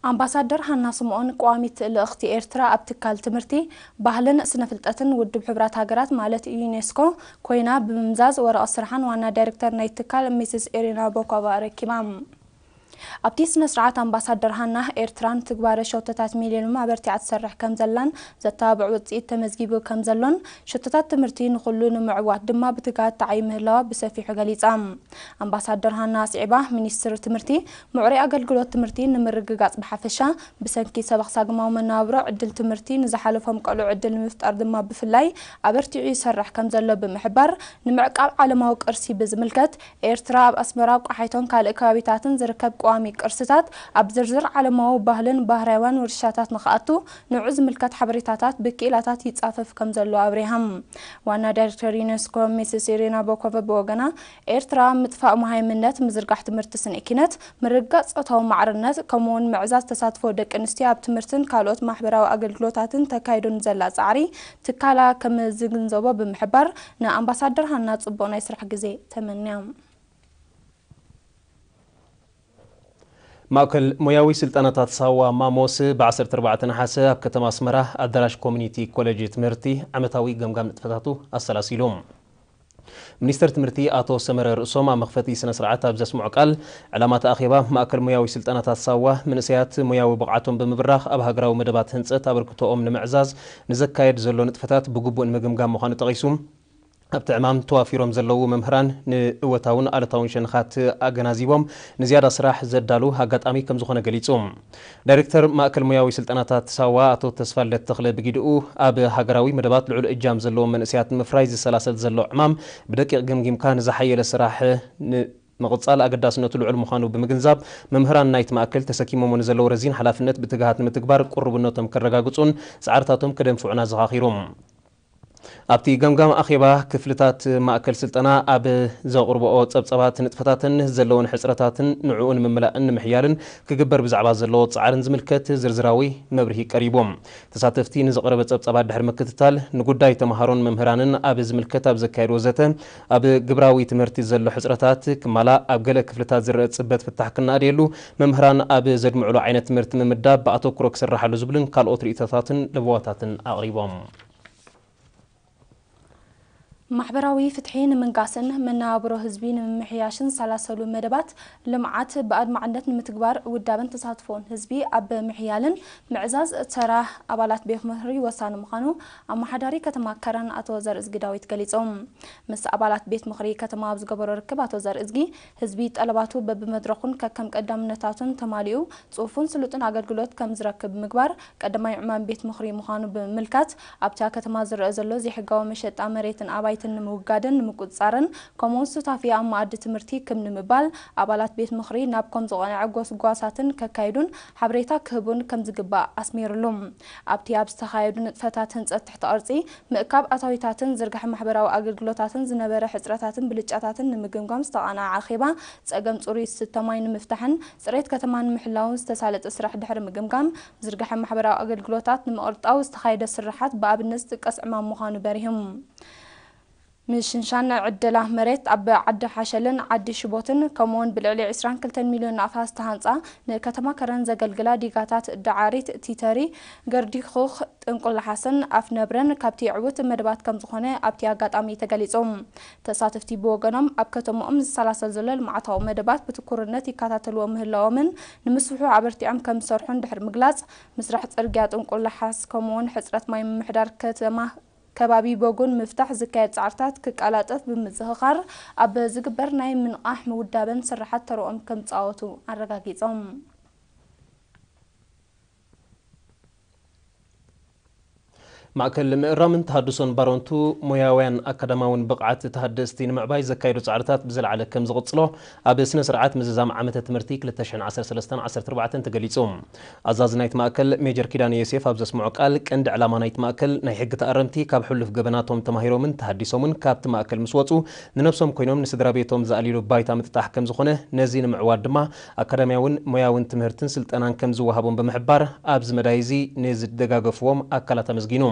ኣምባሳደር ሃና ስምኦን ቀዋሚት ልእኽቲ ኤርትራ ኣብ ትካል ትምህርቲ፣ ባህልን ስነ ፍልጠትን ውድብ ሕቡራት ሃገራት ማለት ዩኔስኮ ኮይና ብምምዛዝ ወረቐት ስርሓን ዋና ዳይሬክተር ናይ ትካል ሚስስ ኤሪና ቦኮቫ ኣረኪባ። ኣብቲ ስነ ስርዓት ኣምባሳደር ሃና ኤርትራን ትግባረ ሸቶታት ሚሊዮን ኣበርቲዓ ትሰርሕ ከም ዘላን ዘተባብዕ ውፅኢት ተመዝጊቡ ከም ዘሎን ሸቶታት ትምህርቲ ንኹሉ ንምዕዋት ድማ ብትግሃት ተዓይ ምህላዋ ብሰፊሑ ገሊጻ። ኣምባሳደር ሃና ኣስዒባ፣ ሚኒስትር ትምህርቲ ምዕሩይ ኣገልግሎት ትምህርቲ ንምርግጋጽ ብሓፈሻ ብሰንኪ ሰበኽ ሳግማዊ መነባብሮ ዕድል ትምህርቲ ንዝሓለፎም ቆልዑ ዕድል ንምፍጣር ድማ ብፍላይ ኣበርቲዑ ይሰርሕ ከም ዘሎ ብምሕባር፣ ንምዕቃብ ዓለማዊ ቅርሲ ብዝምልከት ኤርትራ ኣብ ኣስመራ፣ ቆሓይቶን ካልእ ከባቢታትን ዝርከብ ቀዋሚ ቅርስታት ኣብ ዝርዝር ዓለማዊ ባህልን ባህርያውያን ውርሻታት ንኽኣቱ ንዑ ዝምልከት ሓበሬታታት ብክኢላታት ይጻፈፍ ከም ዘሎ ኣብሪሃም። ዋና ዳይሬክተር ዩኔስኮ ሚስስ ኢሪና ቦኮቨ ብወገና፣ ኤርትራ ምጥፋእ መሃይምነት፣ ምዝርጋሕ ትምህርቲ ስነ ኪነት፣ ምርግጋጽ ጾታዊ ማዕርነት፣ ከምኡውን ምዕዛዝ ተሳትፎ ደቂ ኣንስትዮ ኣብ ትምህርትን ካልኦት ማሕበራዊ ኣገልግሎታትን ተካይዶ ንዘላ ጻዕሪ ትካላ ከም ዝግንዘቦ ብምሕባር፣ ንኣምባሳደር ሃና ጽቡቕ ናይ ስራሕ ግዜ ተመንያ። ማእከል ሞያዊ ስልጠናታት ሳዋ ማሞስ ብ ዓሰርተ ኣርባዕተ ነሓሰ ኣብ ከተማ ኣስመራ ኣዳራሽ ኮሚኒቲ ኮሌጅ ትምህርቲ ዓመታዊ ገምጋም ንጥፈታቱ ኣሰላሲሉ። ሚኒስተር ትምህርቲ ኣቶ ሰመረ ርእሶም ኣብ መኽፈቲ ስነ ስርዓት ኣብ ዘስምዖ ቃል፣ ዕላማ እቲ ኣኼባ ማእከል ሞያዊ ስልጠናታት ሳዋ መንእሰያት ሞያዊ ብቕዓቶም ብምብራኽ ኣብ ሃገራዊ መደባት ህንጸት ኣበርክቶኦም ንምዕዛዝ ንዘካየድ ዘሎ ንጥፈታት ብግቡእ ንምግምጋም ምዃኑ ጠቒሱ፣ ኣብቲ ዕማም ተዋፊሮም ዘለዉ መምህራን ንእወታውን ኣሉታውን ሸነኻት ኣገናዚቦም ንዝያዳ ስራሕ ዘዳሉ ኣጋጣሚ ከም ዝኾነ ገሊጹ። ዳይሬክተር ማእከል ሞያዊ ስልጠናታት ሳዋ ኣቶ ተስፋልደት ተኽለ ብጊድኡ፣ ኣብ ሃገራዊ መደባት ልዑል እጃም ዘለዎም መንእሰያት ንምፍራይ ዝሰላሰል ዘሎ ዕማም ብደቂቕ ገምጊምካ ንዝሓየለ ስራሕ ንምቕጻል ኣገዳስነቱ ልዑል ምዃኑ ብምግንዛብ፣ መምህራን ናይቲ ማእከል ተሰኪሞሞ ንዘለዉ ረዚን ሓላፍነት ብትግሃት ንምትግባር ቅሩብነቶም ከረጋግጹን ጻዕርታቶም ከደንፍዑን ኣዘኻኺሩ። ኣብቲ ገምጋም ኣኼባ፣ ክፍልታት ማእከል ስልጠና ኣብ ዘቕርብኦ ጸብጻባት ንጥፈታትን ዘለወን ሕጽረታትን ንዕኡ ንምምላእን ንምሕያልን ክግበር ብዛዕባ ዘለዎ ጻዕርን ዝምልከት ዝርዝራዊ መብርሂ ቀሪቡ። ተሳተፍቲ ንዝቐረበ ጸብጻባት ድሕሪ ምክትታል፣ ንጉዳይ ተመሃሮን መምህራንን ኣብ ዝምልከት ኣብ ዘካየድዎ ዘተ፣ ኣብ ግብራዊ ትምህርቲ ዘሎ ሕጽረታት ክማላእ፣ ኣብ ገለ ክፍልታት ዝረአ ጽበት ፍታሕ ክነኣድየሉ፣ መምህራን ኣብ ዘድምዕሉ ዓይነት ትምህርቲ ምምዳብ ብኣተኩሮ ክስራሓሉ ዝብልን ካልኦት ርእይቶታትን ለበዋታትን ኣቕሪቦም። ማሕበራዊ ፍትሒ ንምንጋስን መነባብሮ ህዝቢ ንምምሕያሽን ዝሰላሰሉ መደባት ልምዓት ብኣድማዕነት ንምትግባር ውዳበን ተሳትፎን ህዝቢ ኣብ ምሕያልን ምዕዛዝ ተራ ኣባላት ቤት ምኽሪ ወሳኒ ምዃኑ ኣመሓዳሪ ከተማ ከረን ኣቶ ዘርእዝጊ ዳዊት ገሊጾም። ምስ ኣባላት ቤት ምኽሪ ከተማ ኣብ ዝገበሮ ርክብ ኣቶ ዘርእዝጊ፣ ህዝቢ ጠለባቱ በብመድረኹን ከከም ቀዳምነታቱን ተማሊኡ ጽፉፍን ስሉጥን ኣገልግሎት ከም ዝረክብ ምግባር ቀዳማይ ዕማም ቤት ምኽሪ ምዃኑ ብምምልካት፣ ኣብታ ከተማ ዝረአ ዘሎ ዘይሕጋዊ መሸጣ መሬትን ኣባይትን ንምውጋድን ንምቁጽጻርን፣ ከምኡውን ሱታፌ ኣብ መኣዲ ትምህርቲ ክም ንምባል፣ ኣባላት ቤት ምኽሪ ናብ ከም ዝቐንዐ ጎስጓሳትን ከካይዱን ሓበሬታ ክህቡን ከም ዝግባእ ኣስሚርሉ። ኣብቲ ኣብ ዝተኻየዱ ንጥፈታት ህንጸት ትሕቲ ቅርጺ ምእካብ ኣታዊታትን ዝርግሐ ማሕበራዊ ኣገልግሎታትን ዝነበረ ሕጽረታትን ብልጫታትን ንምግምጋም ዝተቓንዐ ኣኼባ፣ ጸገም ጽሩይ ዝስተ ማይ ንምፍታሕን ጽሬት ከተማ ንምሕላውን ዝተሳለጠ ስራሕ ድሕሪ ምግምጋም፣ ዝርግሐ ማሕበራዊ ኣገልግሎታት ንምቕልጣው ዝተኻየደ ስርሓት ብኣብነት ዝጥቀስ ዕማም ምዃኑ በሪሆም። ምሽንሻን ዕደላ መሬት ኣብ ዓዲ ሓሸልን ዓዲ ሽቦትን፣ ከምኡውን ብልዕሊ ዕስራን ክልተን ሚልዮን ናቕፋ ዝተሃንጻ ንከተማ ከረን ዘገልግላ ዲጋታት ዳዓሪት፣ ቲተሪ፣ ገርዲኹኽ፣ ጥንቁላሓስን ኣፍነብረን ካብቲ ዕዉት መደባት ከም ዝኾነ ኣብቲ ኣጋጣሚ ተገሊጹ። ተሳተፍቲ ብወገኖም፣ ኣብ ከተማኦም ዝሰላሰል ዘሎ ልምዓታዊ መደባት ብትኩርነት ይከታተልዎ ምህላዎምን ንምስፍሑ ኣበርቲዖም ከም ዝሰርሑን ድሕሪ ምግላጽ፣ ምስራሕ ጽርግያ ጥንቁላሓስ ከምኡውን ሕጽረት ማይ ምምሕዳር ከተማ ከባቢ ቦጉን ምፍታሕ ዝካየድ ጻዕርታት ክቀላጠፍ ብምዝኽኻር፣ ኣብ ዝግበር ናይ ምንቓሕ ምውዳበን ስርሓት ተረኦም ከም ዝጻወቱ ኣረጋጊጾም። ማእከል ምእራምን ተሃድሶን ባረንቱ፣ ሞያውያን ኣካዳማውን ብቕዓት ተሃደስቲ ንምዕባይ ዘካየዶ ጻዕርታት ብዝለዓለ ከም ዝቕጽሎ፣ ኣብ ስነ ስርዓት ምዝዛም ዓመተ ትምህርቲ ክልተ ሽሕን ዓሰርተ ሰለስተን ዓሰርተ ኣርባዕተን ተገሊጹ። ኣዛዚ ናይቲ ማእከል ሜጀር ኪዳነ ዮሴፍ ኣብ ዘስምዖ ቃል፣ ቀንዲ ዕላማ ናይቲ ማእከል፣ ናይ ሕጊ ተኣረምቲ ካብ ሕሉፍ ገበናቶም ተማሂሮምን ተሃዲሶምን ካብቲ ማእከል ምስ ወጹ፣ ንነብሶም ኮይኖም ንስድራ ቤቶም ዝኣልይሉ ባይታ ምጥጣሕ ከም ዝኾነ፣ ነዚ ንምዕዋት ድማ ኣካዳሚያውን ሞያውን ትምህርትን ስልጠናን ከም ዝወሃቦም ብምሕባር፣ ኣብዚ መዳይ እዚ ንዝደጋገፍዎም ኣካላት ኣመስጊኑ።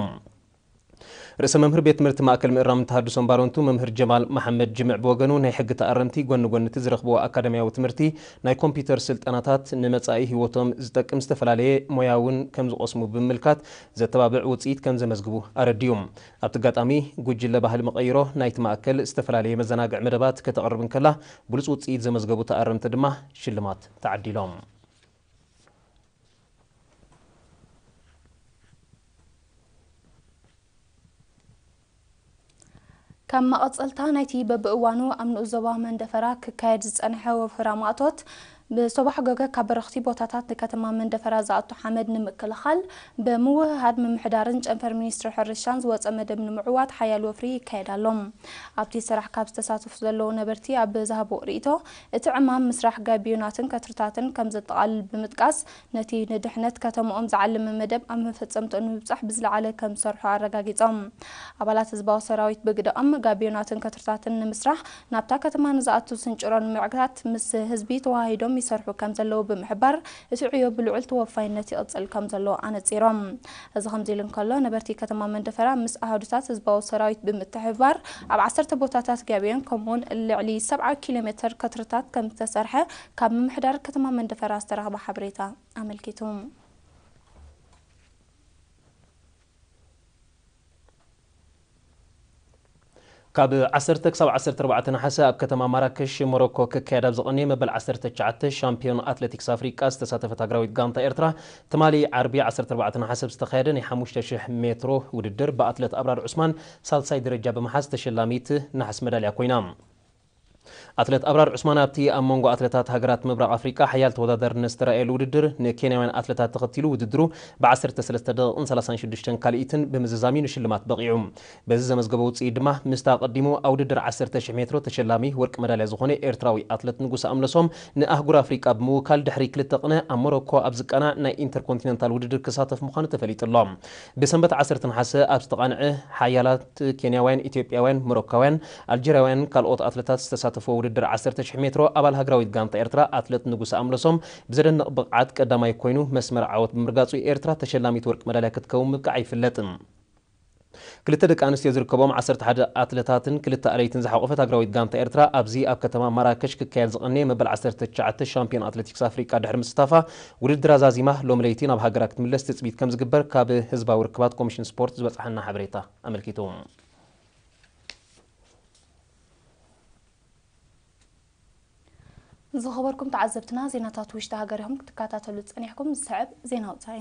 ርእሰ መምህር ቤት ትምህርቲ ማእከል ምእራምን ተሃድሶን ባረንቱ መምህር ጀማል መሓመድ ጅምዕ ብወገኑ፣ ናይ ሕጊ ተኣረምቲ ጎኒ ጎኒ እቲ ዝረኽብዎ ኣካዳሚያዊ ትምህርቲ፣ ናይ ኮምፒውተር ስልጠናታት ንመጻኢ ህይወቶም ዝጠቅም ዝተፈላለየ ሞያ እውን ከም ዝቐስሙ ብምምልካት፣ ዘተባብዕ ውጽኢት ከም ዘመዝግቡ ኣረዲኡ። ኣብቲ ኣጋጣሚ፣ ጉጅለ ባህሊ መቐይሮ ናይቲ ማእከል ዝተፈላለየ መዘናግዒ መደባት ከተቕርብ እንከላ፣ ብሉጽ ውጽኢት ዘመዝገቡ ተኣረምቲ ድማ ሽልማት ተዓዲሎም። ከም መቐጸልታ ናይቲ በብእዋኑ ኣብ ንኡስ ዞባ መንደፈራ ክካየድ ዝጸንሐ ወፍራ ማእቶት፣ ብሶባሕ ጎገ ካብ በረኽቲ ቦታታት ንከተማ መንደፈራ ዝኣቱ ሓመድ ንምክልኻል ብምውህሃድ ምምሕዳርን ጨንፈር ሚኒስትሪ ሕርሻን ዝወጸ መደብ ንምዕዋት ሓያል ወፍሪ ይካየድ ኣሎ። ኣብቲ ስራሕ ካብ ዝተሳተፉ ዘለዉ ነበርቲ ኣብ ዝሃብዎ ርእይቶ፣ እቲ ዕማም ምስራሕ ጋቢዮናትን ከትርታትን ከም ዘጠቓልል ብምጥቃስ፣ ነቲ ንድሕነት ከተምኦም ዝዓለመ መደብ ኣብ መፈጸምትኡ ንምብጻሕ ብዝለዓለ ከም ዝሰርሑ ኣረጋጊጾም። ኣባላት ህዝባዊ ሰራዊት ብግደኦም፣ ጋቢዮናትን ከትርታትን ንምስራሕ ናብታ ከተማ ንዝኣቱ ስንጭሮ ንምዕጋት ምስ ህዝቢ ተዋሂዶም ይሰርሑ ከም ዘለዉ ብምሕባር፣ እቲ ዕዮ ብልዑል ተወፋይነት ይቕጽል ከም ዘሎ ኣነጺሮም። እዚ ከምዚ ኢሉ እንከሎ፣ ነበርቲ ከተማ መንደፈራ ምስ ኣሃዱታት ህዝባዊ ሰራዊት ብምትሕብባር፣ ኣብ ዓሰርተ ቦታታት ጋቢዮን፣ ከምኡውን ልዕሊ ሰብዓ ኪሎ ሜተር ከትርታት ከም ዝተሰርሐ ካብ ምምሕዳር ከተማ መንደፈራ ዝተረኽበ ሓበሬታ ኣመልኪቱ። ካብ ዓሰርተ ክሳብ ዓሰርተ ኣርባዕተ ነሓሰ ኣብ ከተማ ማራከሽ ሞሮኮ ክካየድ ኣብ ዝቐነየ መበል ዓሰርተ ትሽዓተ ሻምፒዮን ኣትሌቲክስ ኣፍሪቃ ዝተሳተፈት ሃገራዊት ጋንታ ኤርትራ፣ ትማሊ ዓርቢ ዓሰርተ ኣርባዕተ ነሓሰ ብዝተኻየደ ናይ ሓሙሽተ ሽሕ ሜትሮ ውድድር ብኣትሌት ኣብራር ዑስማን ሳልሳይ ደረጃ ብምሓዝ ተሸላሚት ነሓስ መዳልያ ኮይና። ኣትሌት ኣብራር ዑስማን ኣብቲ ኣብ መንጎ ኣትሌታት ሃገራት ምብራቕ ኣፍሪቃ ሓያል ተወዳዳርነት ዝተራእየሉ ውድድር፣ ንኬንያውያን ኣትሌታት ተኸቲሉ ውድድሩ ብ ዓሰርተ ሰለስተ ደቂቕን ሰላሳን ሽዱሽተን ካልኢትን ብምዝዛም እዩ ንሽልማት በቒዑ። በዚ ዘመዝገቦ ውጽኢት ድማ፣ ምስቲ ኣቐዲሙ ኣብ ውድድር ዓሰርተ ሽሕ ሜትሮ ተሸላሚ ወርቂ መዳልያ ዝኾነ ኤርትራዊ ኣትሌት ንጉሰ ኣምለሶም ንኣህጉር ኣፍሪቃ ብምውካል፣ ድሕሪ ክልተ ቅነ ኣብ ሞሮኮ ኣብ ዝቃናዕ ናይ ኢንተርኮንቲነንታል ውድድር ክሳተፍ ምዃኑ ተፈሊጡ ኣሎ። ብሰንበት ዓሰርተ ነሓሰ ኣብ ዝተቓንዐ ሓያላት ኬንያውያን፣ ኢትዮጵያውያን፣ ሞሮካውያን፣ ኣልጀርያውያን ካልኦት ኣትሌታት ዝተሳተፍዎ ውድድር ዓሰርተ ሽሕ ሜትሮ፣ ኣባል ሃገራዊት ጋንታ ኤርትራ ኣትሌት ንጉሰ ኣምለሶም ብዘደንቕ ብቕዓት ቀዳማይ ኮይኑ መስመር ዓወት ብምርጋጹ፣ ኤርትራ ተሸላሚት ወርቂ መዳልያ ክትከውን ምብቃዓ ይፍለጥ። ክልተ ደቂ ኣንስትዮ ዝርከቦም ዓሰርተ ሓደ ኣትሌታትን ክልተ ኣለይትን ዝሓቖፈት ሃገራዊት ጋንታ ኤርትራ፣ ኣብዚ ኣብ ከተማ ማራከሽ ክካየድ ዝቐነየ መበል ዓሰርተ ትሽዓተ ሻምፒዮን ኣትሌቲክስ ኣፍሪቃ ድሕሪ ምስታፋ፣ ውድድራ ዛዚማ ሎሚ ለይቲ ናብ ሃገራ ክትምለስ ትጽቢት ከም ዝግበር ካብ ህዝባዊ ርክባት ኮሚሽን ስፖርት ዝበጽሓና ሓበሬታ ኣመልኪቱ። ዝኸበርኩም ተዓዘብትና፣ ዜናታት ውሽጢ ሃገር ኢኹም ክትከታተሉ ጸኒሕኩም። ዝስዕብ ዜና ወጻኢ።